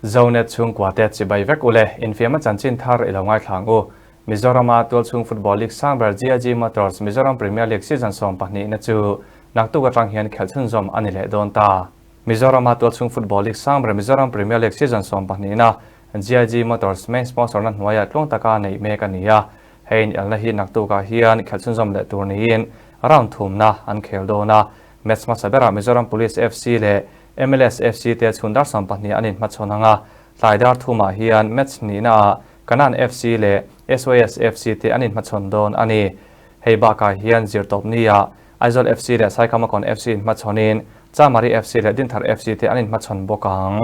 Zonet chhungkua te chibai vek ule, infiamna chanchin thar i lo ngaithla ang u. Mizorama tualchhung Football League sang ber GIG Motors Mizoram Premier League season 12 na chu naktuk atang hian khelh chhunzawm a ni leh dawn ta. Mizorama tualchhung Football League sang ber Mizoram Premier League season 12 na GIG Motors main sponsor na hnuaiah tluang taka neih mek a ni a. Hei inelna hi naktukah hian khelh chhunzawm leh tur niin round thumna an khel dawn a. Match hmasa berah Mizoram Police FC leh MLS FC te chhun dar 20 an inhmachhawn ang a, tlai dar thumah hian match hnihnaah Kanan FC leh SYS FC te an inhmachhawn dawn a ni. Hei bakah hian Zirtawpnia Aizawl FC leh Saikhamakon FC inhmachhawnin Chamari FC leh Dinthar FC te an inhmachhawn bawk ang.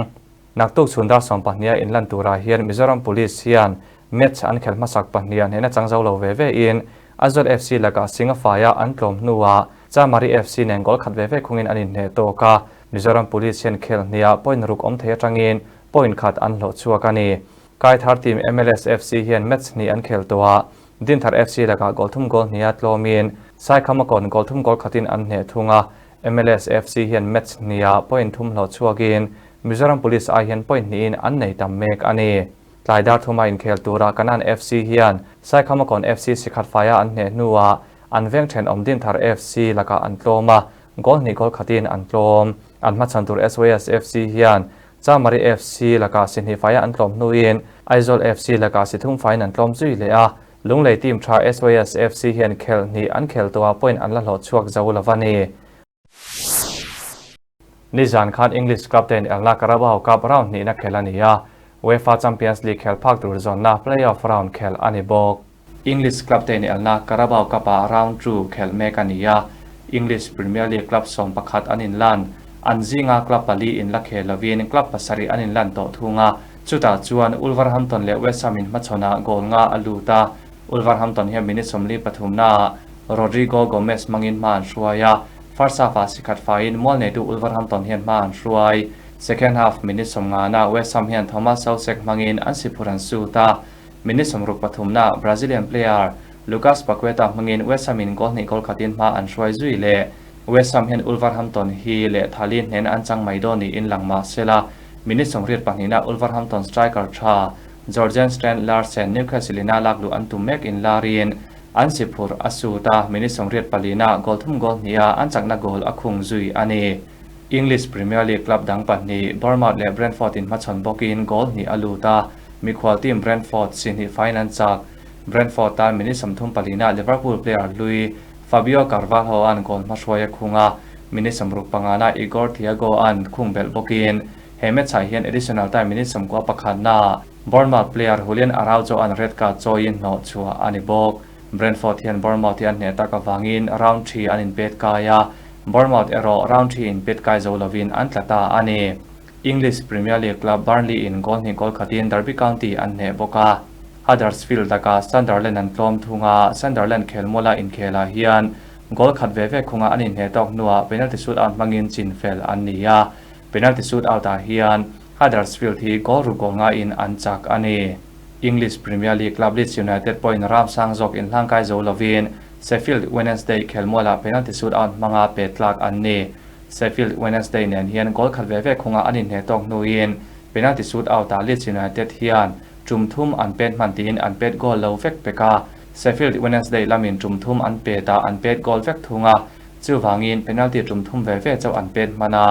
Naktuk chhun dar 20 a inlan turah hian Mizoram Police hian match an khelh hmasak pahniha hnehna chang zo lo ve ve in Aizawl FC lakah Singafaia an tlawm hnuah Chamari FC nen goal khat ve ve khungin an inhneh tawk a, Mizoram Police hian khel hniah point ruk awm thei atangin point khat an hlawh chhuak a ni. Kaithar team MLS FC hian match hnih an khel tawh a, Dinthar FC lakah goal thum goal hniha tlawmin Saikhamakawn goal thum goal khatin an hneh thung a, MLS FC hian match hniha point thum hlawh chhuakin Mizoram Police ai hian point hnihin an nei tam mek a ni. Tlai dar thuma inkhel tura Kanan FC hian Saikhamakawn FC sikhat faia an hneh hnuah an veng thenawm Dinthar FC lakah an tlawm a, goal hnih goal khatin an tlawm. An hmachhan tur SYS FC hian Chamari FC lakah si hnih faia an tlawm hnuin Aizawl FC lakah si thum faiin an tlawm zui leh a, Lunglei team tha SYS FC hian khelh hnih an khel tawh a, point an la hlawh chhuak zo lo a ni. Nizan khan English club te inelna Carabao Cup round hnihna khel a ni a, UEFA Champions League khel phak tur zawnna play-off round khel a ni bawk. English club te inelna Carabao Cup-ah round two khelh mek a ni a, English Premier League club 11 an inlan. An zinga club pali in la khel lovin club pasarih an inlan tawh thung a, chutah chuan Wolverhampton leh West Ham inhmachhawnah goal nga a lut a, Wolverhampton hian minute 43 naah Rodrigo Gomes hmangin hma an hruai a, first half-ah sikhat faiin mual neitu Wolverhampton hian hma an hruai. Second half minute 50 naah West Ham hian Thomas Soucek hmangin an si phur an sut a, minute 63 naah Brazilian player Lucas Paqueta hmangin West Ham in goal hnih goal khatin hma an hruai zui leh. West Ham hian Wolverhampton hi leh thali hnen an chang mai dawn niin lang mah sela, minute 82 naah Wolverhampton striker tha Jorgen Strand Larsen Newcastle ina lakluh an tum mek in larin an si phur a sut a, minute 84 naah goal thum goal hniha an chakna goal a khung zui a ni. English Premier League club dang pahnih Bournemouth leh Brentford in hmachhawn bawkin goal hnih a lut a, mikhual team Brentford si hnih faiin an chak. Brentford tan minute 34 naah Liverpool player hlui Fabio Carvalho an goal hmahruai a khung a, minute 65 naah Igor Thiago an khung belh bawkin he match ah hian additional time minute 91 naah Bournemouth player Julian Araujo an red card chawiin hnawh chhuah a ni bawk. Brentford hian Bournemouth hi an hneh tak awangin round 3 an inpet kai a, Bournemouth erawh round 3 inpet kai zo lovin an tla ta a ni. English Premier League club Burnley in goal hnih goal khatin Derby County an hneh bawk a, Huddersfield lakah Sunderland an tlawm thung a, Sunderland khelmuala inkhelah hian goal khat ve ve khunga an inhneh tawk hnuah penalty shootout hmangin chin fel an ni a, penalty shootout ah hian Huddersfield hi goal ruk goal nga in an chak a ni. English Premier League club Leeds United pawhin ram sang zawk inhlangkai zo lovin Sheffield Wednesday khelmualah penalty shootout hmanga pe tlak an ni. Sheffield Wednesday nen hian goal khat ve ve khunga an inhneh tawk hnuin penalty shootout ah Leeds United hian tum thum an pet hman tiin an pet goal lo vek pek a, Sheffield Wednesday lamin tum thum an pet a an pet goal vek thung a, chuwangin penalty tum thum ve ve chauh an pet hman a,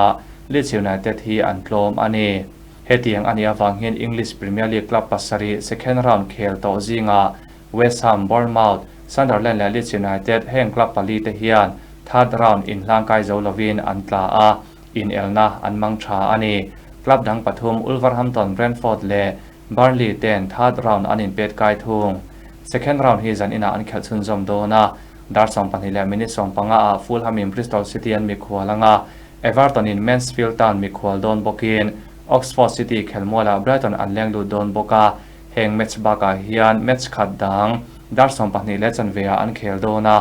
Leeds United hi an tlawm a ni. Hetiang ani awang hian English Premier League club pasarih second round khel tawh zinga West Ham, Bournemouth, Sunderland leh Leeds United heng club pali te hian third round inhlangkai zo lovin an tla a, in elna an mang tha a ni. Club dang pathum Wolverhampton, Brentford leh Burnley ten third round an inpet kai thung. Second round hi zan inah an khelh chhunzawm dawn a, dar 12 leh minute 15 ah Fulham in Bristol City an mikhual anga, Everton in Mansfield Town mikhual dawn bawkin Oxford City khelmualah Brighton an leng lut dawn bawk a, heng match bakah hian match khat dang dar 12 leh chanve ah an khel dawn a,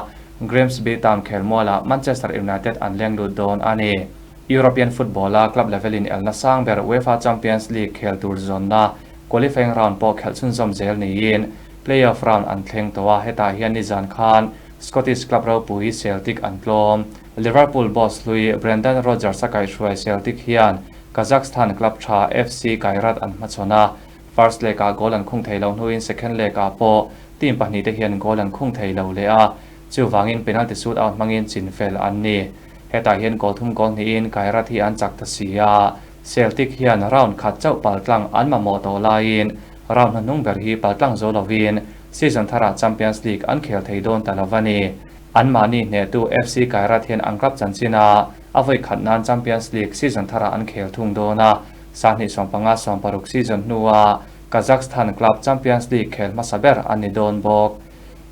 Grimsby Town khelmualah Manchester United an leng lut dawn a ni. European football a club level in elna sang ber UEFA Champions League khel tur zawnna qualifying round pawh khelh chhunzawm zel niin playoff round an thleng tawh a, hetah hian nizan khan Scottish club ropui Celtic an tlawm. Liverpool boss hlui Brendan Rodgers a kaihhruai Celtic hian Kazakhstan club tha FC Kairat an hmachhawn a, first leg-ah goal an khung thei lo hnuin second leg-ah pawh team pahnihte hian goal an khung thei lo leh a, chuvangin penalty shootout hmangin chinfel an ni. Hetah hian goal thum goal hnihin Kairat hi an chak ta si a, Celtic hian round khat chauh paltlang an mamawh tawh laiin round hnahnung ber hi paltlang zo lovin season tharah Champions League an khel thei dawn ta lo a ni. Anmahni hnehtu FC Kairat hian an club chanchin a, a vawi khat nan Champions League season tharah an khel thung dawn a, sahnih sawmpanga sawmparuk season hnua Kazakhstan club Champions League khel hmasa ber an ni dawn bawk.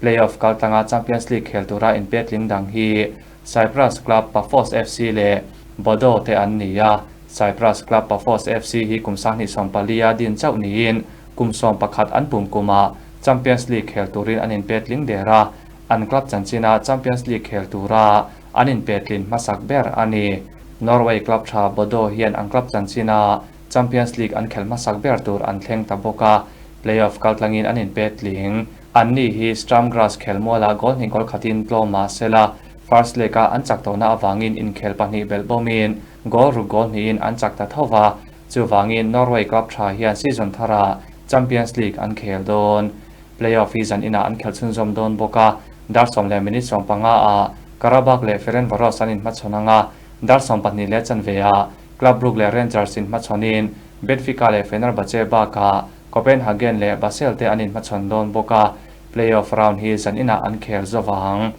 Play-off kaltlanga Champions League khel tura inpetling dang hi Cyprus club Paphos FC leh Bodo te an ni a, Cyprus club Paphos FC hi kum 2014 a din chauh niin kum 11 an pum kumah Champions League khel turin an inpetling der a, an club chanchina Champions League khel tura an inpetlin hmasak ber a ni. Norway club tha Bodo hian an club chanchina Champions League an khelh hmasak ber tur an thleng ta bawk a, play-off kaltlangin an inpetling. Anni hi Sturm Graz khelmualah goal hnih goal khatin tlawm mah sela, first leg-a an chak tawhna avangin inkhel pahnih belh bawmin goal ruk goal hnihin an chak ta tho va, chuvangin Norway club tha hian season tharah Champions League an khel dawn. Play-off hi zan inah an khelh chhunzawm dawn bawk a, dar sawm leh minute 15 ah Qarabag leh Ferencvaros an inhmachhawn ang a, dar 12 leh chanve ah Club Brugge leh Rangers inhmachhawnin Benfica leh Fenerbahce bakah Copenhagen leh Basel te an inhmachhawn dawn bawk a, play-off round hi zan inah an khel zo vang.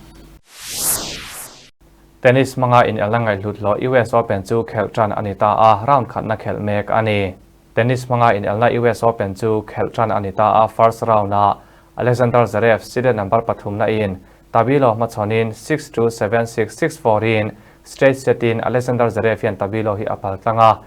Tennis hmanga inelna ngaihhlut hlawh US Open chu khelh tan a ni ta a, round khatna khelh mek a ni. Tennis hmanga inelna US Open chu khelh tan a ni ta a, first round-ah Alexander Zverev seeded number pathumna in Tabilo hmachhawnin 6-2, 7-6, 6-4 in straight set in Alexander Zverev hian Tabilo hi a pal tlang a,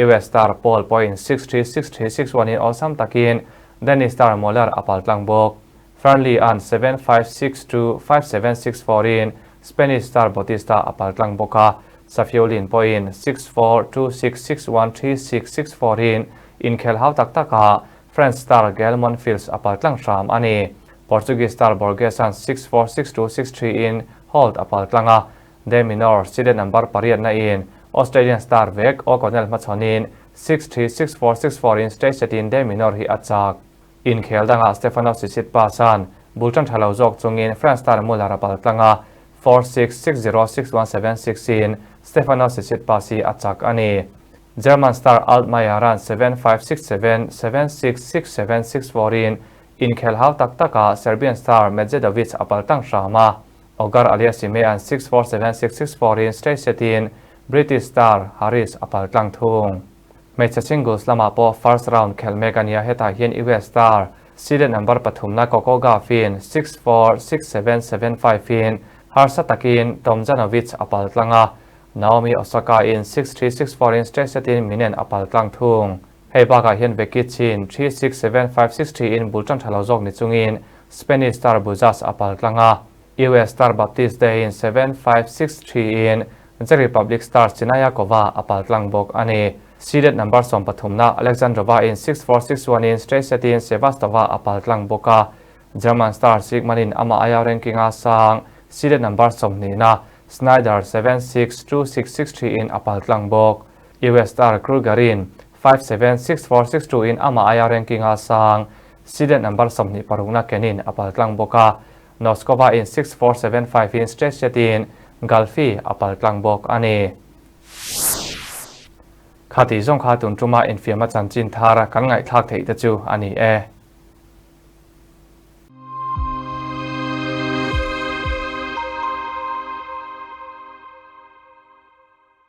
US star Paul pawhin 6-3, 6-3, 6-1 in awlsam takin Dennis star Muller a pal tlang bawk. Fernley an 7-5, 6-2, 5-7, 6-4 in Spanish star Bautista a pal tlang bawk a, Safiullin pawhin 6-4, 2-6, 6-1, 3-6, 6-4 in inkhel hau tak takah French star Gael Monfils a pal tlang hram a ni. Portuguese star Borges an 6-4, 6-2, 6-3 in Holt a pal tlang a, De Minaur seeded number pariat na in Australian star vek O'Connell hmachhawnin 6-3, 6-4, 6-4 in straight set in De Minaur hi a chak. Inkhel dangah Stefanos Tsitsipas an bul tan tha lo zawk chungin France star Muller a pal tlang a, 4-6, 6-0, 6-1, 7-6 in Stefanos Tsitsipas hi a chak a ni. German star Altmaier an 7-5, 6-7, 7-6, 6-7, 6-4 in inkhel hau tak takah Serbian star Medjedovic a pal tlang hram a. Ogar Aliassime an 6-4, 7-6, 6-4 in straight set in British star Harris a pal tlang thung. Hmeichhe singles lamah pawh first round khelh mek a nia, hetah hian US star seeded number pathumna Coco Gauff in 6-4, 6-7, 7-5 in harsa takin Tomljanovic a pal tlang a, Naomi Osaka in 6-3, 6-4 in straight set in Minen a pal tlang thung. Hei bakah hian Vekic in 3-6, 7-5, 6-3 in bul tan tha lo zawk ni chungin Spanish star Buzas a pal tlang a, US star Baptiste in 7-5, 6-3 in Czech Republic star Siniakova a pal tlang bawk a ni. Seeded number 13na Alexandrova in 6-4, 6-1 in straight set in Sevastova a pal tlang bawk a, German star Siegbahn in amah aia ranking a sang seeded number 20na Snyder 7-6, 2-6, 6-3 in a pal tlang bawk. US star Kruger in 5-7, 6-4, 6-2 in amah aia ranking a sang seeded number 26na Kenin a pal tlang bawk a, Noskova in 6-4, 7-5 in straight set in Galfi a pal tlang bawk a ni. Khati zawng kha tun tuma infiamna chanchin thar kan ngaihthlak theih te chu a ni e.